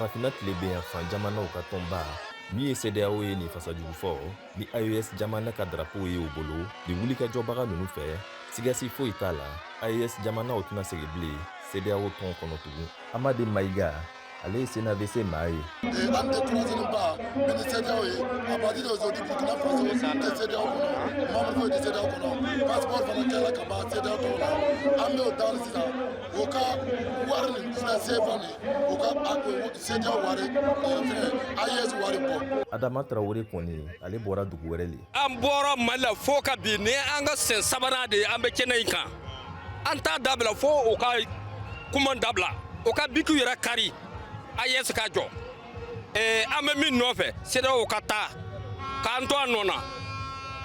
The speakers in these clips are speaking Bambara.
Farafinna tilebinyanfan jamanaw ka tɔnba min ye CEDEAO ye nin fasajugu fɔ ni AES jamana ka darapow ye u bolo nin wulikajɔbaga ninnu fɛ, sigasi foyi t'a la, AES jamanaw tɛna segin bilen CEDEAO tɔn kɔnɔ tugun. Amade Mayiga, ale ye CNAVC maa ye. An tɛ troisième ba min ni CEDEAO ye. À partir d'aujourd'hui, Burkina Faso tɛ CEDEAO kɔnɔ, membre foyi tɛ CEDEAO kɔnɔ, passeport fana kɛra ka ban CEDEAO tɔw la. An bɛ o da sisan, o ka wari nin filɛ, CFA nin, o ka CEDEAO wari fɛngɛ, AES wari bɔ. Adama Tarawele kɔni, ale bɔra dugu wɛrɛ le. An bɔra Mali la fo ka bi ni an ka sen sabanan de ye an bɛ kɛnɛ in kan. An t'a dabila fo o ka kuma dabila, o ka bikiw yɛrɛ kari, AES ka jɔ. An bɛ min nɔfɛ, CEDEAO ka taa k'an to a nɔ na.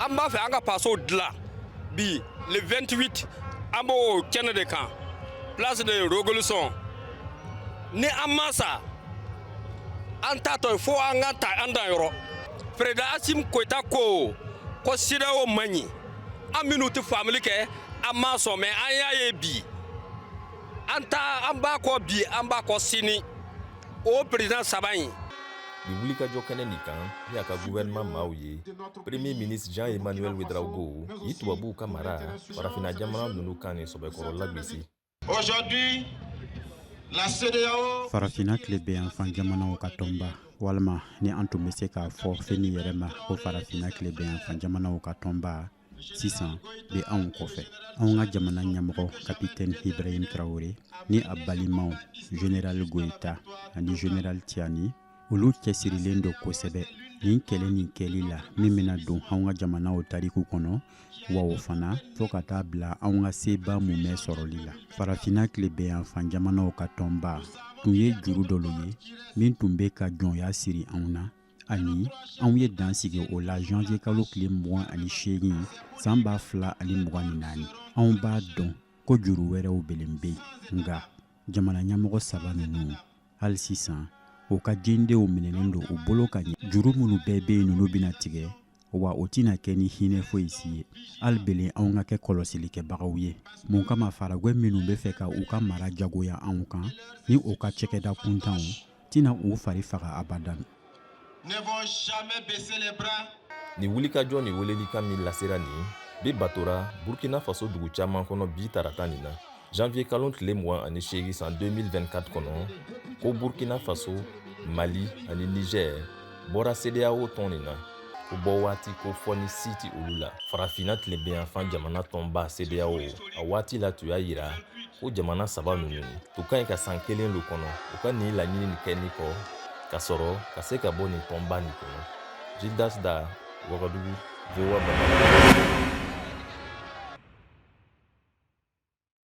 An b'a fɛ an ka fasow dilan. Bi le 28, an b'o kɛnɛ de kan, place de révolution. Ni an ma sa, an t'a tɔ ye fo an ka ta an dan yɔrɔ. Président Assimi Goïta ko CEDEAO man ɲi. An minnu tɛ faamuli kɛ, an m'a sɔn, mais an y'a ye bi, an ta an b'a kɔ bi, an b'a kɔ sini, o président saba in. Nin wulikajɔ kɛnɛ nin kan ni a ka gouvernement maaw ye, Premier ministre Jean Emmanuel Ouedraogo yi tubabuw ka mara farafinna jamana ninnu kan nin sɔbɛkɔrɔ lagosi. Aujourd'hui, la CEDEAO Farafinna tilebinyanfan jamanaw ka tɔnba, walima ni an tun bɛ se k'a fɔ fɛn min yɛrɛ ma ko Farafinna tilebinyanfan jamanaw ka tɔnba, sisan bɛ anw kɔfɛ. Anw ka jamana ɲɛmɔgɔ, Kapitɛni Ibrahim Traoré, ni a balimaw Général Goïta ani Général Tiani, olu cɛsirilen don kosɛbɛ nin kɛlɛ nin kɛli la min bɛna don anw ka jamanaw tariku kɔnɔ, wa o fana fɔɔ ka taa bila anw ka seba mumɛ sɔrɔli la. Farafinna tilebinyanfan jamanaw ka tɔnba tun ye juru dɔ ye min tun bɛ ka jɔnya siri anw na, ani anw ye dan sigi o la janvier kalo tile 28 san 2024. Anw b'a dɔn ko juru wɛrɛw belen bɛ yen, nka jamana ɲɛmɔgɔ saba ninnu, hali sisan u ka jendenw minɛnen don u bolo ka ɲɛ. Juru minnu bɛɛ bɛ yen, ninnu bɛna tigɛ, wa o tɛna kɛ ni hinɛ foyi si ye. Hali belen anw ka kɛ kɔlɔsilikɛbagaw ye. Mun kama faragwɛ minnu bɛ fɛ ka u ka mara jagoya anw kan ni u ka cɛkɛda kuntanw tɛna u fari faga abadan? Ne vont jamais baisser les bras. Nin wulikajɔ ni welelikan min lasera nin bɛ batora Burkina Faso dugu caman kɔnɔ bi tarata nin na, janvier kalo tile 28 san 2024 kɔnɔ, ko Burkina Faso, Mali ani Niger bɔra CEDEAO tɔn nin na, ko bɔ waati ko fɔ ni si ti olu la. Farafinna tilebinyanfan jamana tɔnba CEDEAO, a waati la tun y'a yira ko jamana saba ninnu tun ka ɲi ka san kelen lo kɔnɔ u ka nin laɲini nin kɛ ni kɔ ka sɔrɔ ka se ka bɔ nin tɔnba nin kɔnɔ. Gildas Da, Wagadugu, VOA Bambara.